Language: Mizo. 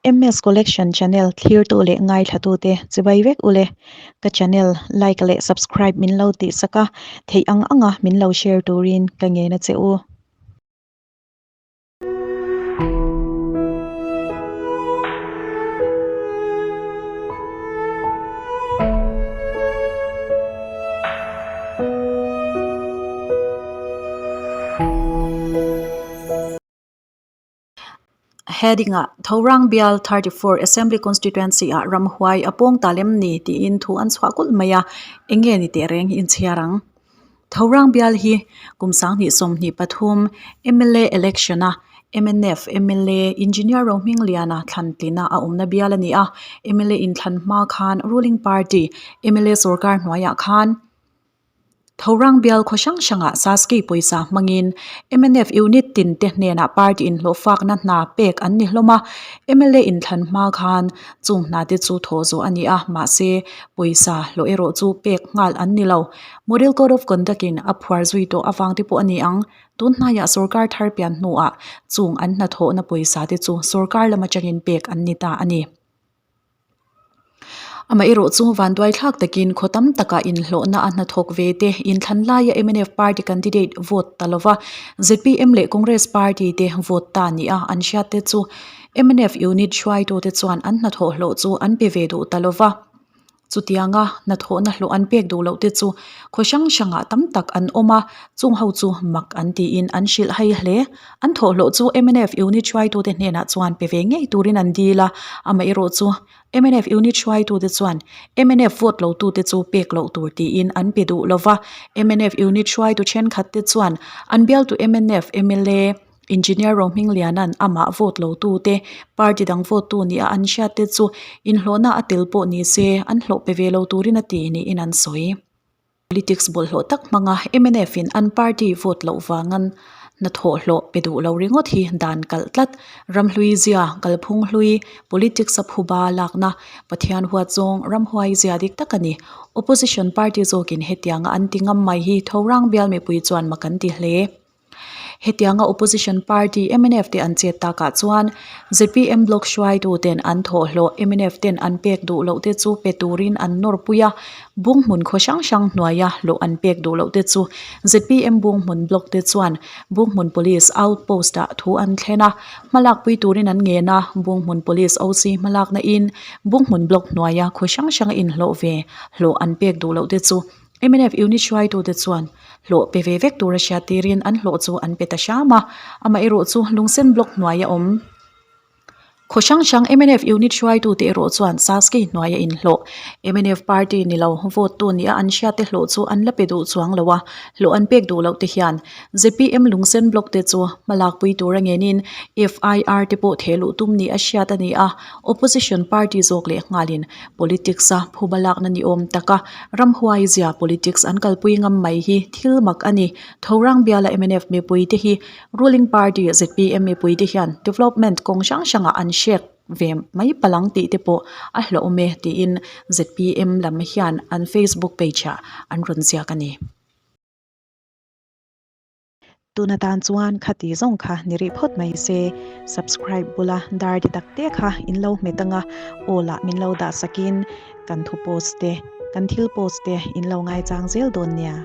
MS Collection channel thlirtu leh ngaithlatute chibai vek ule. Ka channel like leh subscribe min lo tihsak a, theih ang anga min lo share turin ka ngen a che u. Heading ah Thorang Bial 34 Assembly Constituency ah ramhuai a pawng ta lem ni tiin thu an chhuah kulh mai a, eng nge ni teh reng hi inchhiar ang. Thorang Bial hi kum 2023 mla election a mnf mla Engineer Rohmingliana thlan tlina a awmna bial a ni a, mla inthlan hma khan ruling party mla sorkar hnuaiah khan Thorang bial khaw hrang hrangah Saski pawisa hmangin mnf unit tin te hnenah party inhlawhfakna hna pek an ni hlawm a, mla inthlan hma khan chung hna te chu thawh zawh a ni a, mahse pawisa hlawh erawh chu pek nghal an ni lo. Model Code of Conduct in a phuar zui tawh avang te pawh a ni ang. Tun hnaiah sorkar thar pian hnuah chung an hnathawhna pawisa te chu sorkar lam atangin pek an ni ta a ni. Amaherawh chu vanduai thlak takin khaw tam takah inhlawhna a hnathawk ve te inthlan laia mnf party candidate vote ta lova zpm leh Congress party te vote ta nia an hriat te chu mnf unit hruaitute chuan an hnathawh hlawh chu an pe ve duh ta lova. Chutianga hnathawhna hlawh an pek duh loh te chu khaw hrang hrangah tam tak an awm a, chung ho chu mak an tiin an hrilh hai hle. An thawhhlawh chu mnf unit hruaitute hnenah chuan pe ve ngei turin an dil a, amaherawh chu mnf unit hruaitute chuan mnf vote lo tute chu pek loh tur tiin an pe duh lo va. Mnf unit hruaitu thenkhat te chuan an bialtu mnf mla Engineer Rohmingliana'n amah vote lo tute, party dang vote tu nia an hriat te chu inhlawhna a tel pawh ni se an hlawh pe ve lo turin a ti niin an sawi. Politics bawlhhlawh tak hmanga mnf in an party vote loh vangan hnathawh hlawh pe duh lo ringawt hi dan kalh tlat. Ramhlui zia, kalphung hlui, politics a phuba lakna, Pathian huat zawng ramhuai zia dik tak a ni. Opposition party zawkin hetianga an ti ngam mai hi Thorang bial mipui chuan mak an ti hle. Hetianga opposition party mnf te an chet takah chuan zpm block hruaitu ten an thawhhlawh mnf ten an pek duh loh te chu pe turin an nawr pui a, bunghmun khaw hrang hrang hnuaia hlawh an pek duh loh te chu zpm bunghmun block te chuan bunghmun police outpost ah thu an thlen a, hmalakpui turin an ngen a, bunghmun police OC hmalakna in bunghmun block hnuaia khaw hrang hrang inhlawh ve hlawh an pek duh loh te chu Mnf unit hruaitute chuan hlawh pe ve vek tura hriat tirin an hlawh chu an pe ta hram a, amaherawhchu lungsen block hnuaia awm khaw hrang hrang mnf unit hruaitute erawh chuan Saskei hnuaia inhlawh mnf party ni lo vote tu nia an hriatte hlawh chu an la pe duh chuang lo a, hlawh an pek duh loh te hian zpm lungsen block te chu hmalakpui tura ngenin FIR te pawh theh luh tum ni a hriat a ni a, opposition party zawk leh nghalin Politics a phuba lakna ni awm taka ramhuai zia politics an kalpui ngam mai hi thil mak a ni. Thorang biala mnf mipuite hi ruling party zpm mipuite hian development kawng hrang hrangah an hrek ve mai palang tih te pawh a hlauhawm e tiin zpm lam hian an facebook page ah an rawn ziak a ni. Tuna tan chuan khati zawng kha ni rih phawt mai se, subscribe bula dar ti tak te kha in lo hmet anga aw lah min lo dah sakin kan thu post te, kan thil post te in lo ngaichang zel dawn nia.